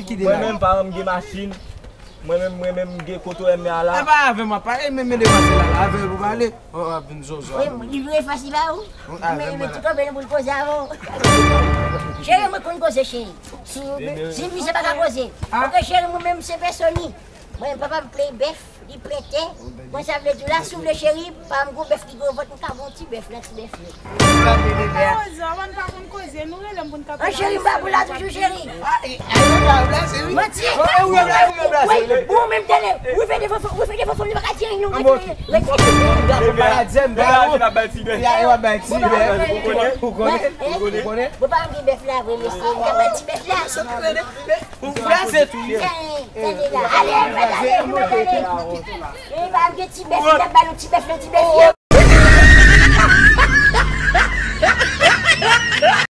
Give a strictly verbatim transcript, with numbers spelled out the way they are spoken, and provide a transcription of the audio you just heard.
ki, ki te la? Mwen menm, paran m gen machin. Mwen menm, mwen menm, m gen kote w wè m ye a la. E pa avè m w ap pale, men, men devan se la, avè l pou pale. Ou ap vin zozo. Wi, li vre fas li ba ou. Avè m, men. Tout anben nou pou l koze avè w. Cheri, mwen konn koze, cheri. Si, si misye pa ka koze. Ok, cheri, mwen menm se pèsoni. Mwen, papa m plante bèf, li plante. Mwen, sa vle di la, si w vle cheri, pa m gon bèf ki gen vant, m ka ba w ti bèf nan ti bèf yo. Mwen pa konn koze, nou rele m pou n ka pale. An cheri, m pa pou la toujou, cheri. Manti. Ou menm tande, ou fè devan fanm, ou fè devan fanm, li pa ka di anyen, non. Rete, rete. Ou pa ka di anyen, m pa. Ou konnen, ou konnen, ou konnen. Bon, pa m gen bèf la, vre, mesye, m ka bay ti bèf la. Ou kraze tou. Tande la. Ale, ale, ale, ale. E pa m gen ti bèf, m t ap ba nou ti bèf, nan ti bèf yo.